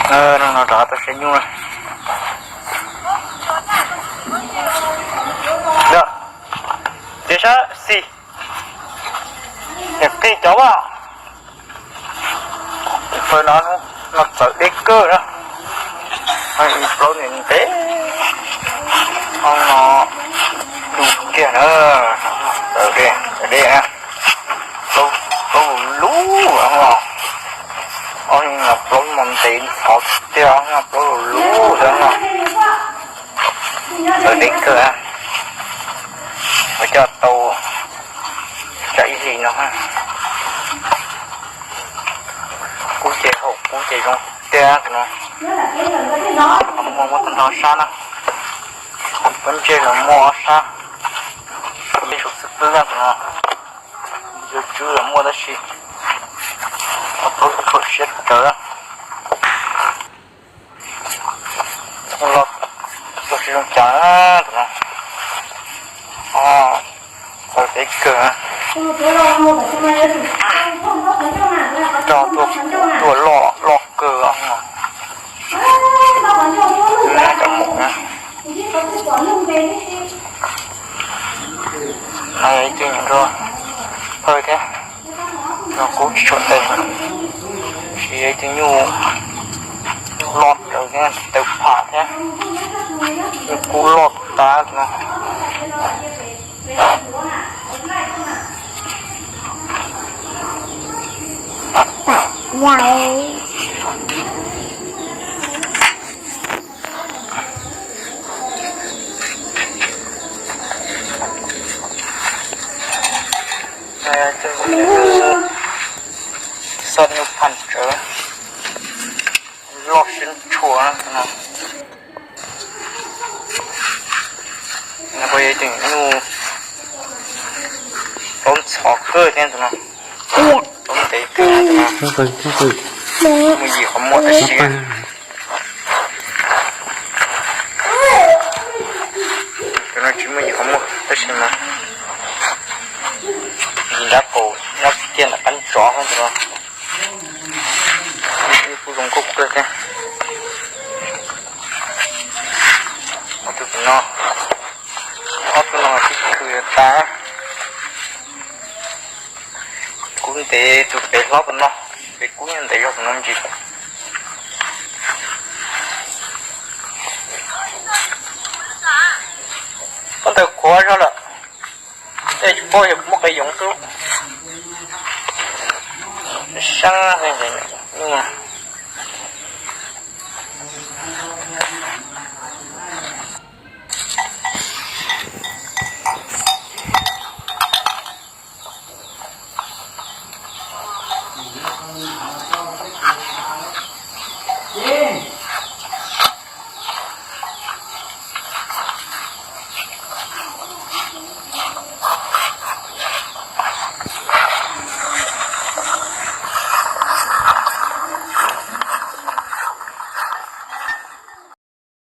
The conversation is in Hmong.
No rov tau siav nyuj na. Ces sab xis, niam qij cov vaj. Pawg no, no txawv deb kawg na. Plaub ntev ntev, no du kiag na. Txawv deb, txawv deb na. Plaub, plaub lug lug, ob no plaub mas ntev ntxhov tiag, ob no plaub lug lug xwb no. Txawv deb kawg. Ua coj tau tsam ib hlis no. Kub ces haum kub ces zoo tiag tus no. Muaj, muaj tag nrho sab na. Pob ntseg los muaj ob sab. Pob ntseg saum xwb pwb tus no. Yuav tswb los muaj tab sis plaub tshuam siab rawv. Los, los tsis zoo cas tus no. Txawv deb kawg. Rog tuaj, tuaj loj, loj kawg os. Cov maum na. No yog ib tug nyuam nrog phawj thiab, nrog kub tsis tshua tes, tab sis yog ib tug nyuj loj raws thiab tawv pham thiab, nyuj kub loj tas no. Xob nyuj phaj tsawv, loj siab ntshua no. Nws kuj yog ib tug nyuj plaub ntxhov kawg thiab tus no. Plaub ntev kawg no. Muaj yim qhov muag tab sis, tus no tsis muaj yim qhov muag tab sis mas yim nrab qaum nyob kiag ntawm qab tsov tus no. Kuj zoo nkauj kawg thiab. Tus no, ob tug no tib khw tas. Kub ntev tus pem hlob tus no, pem kub ntev zog tus no me ntsis. Koj ntawd qhuav zog lawm, tej tsis paub yog kuv muaj qe yoov xwb. Sab nyuj.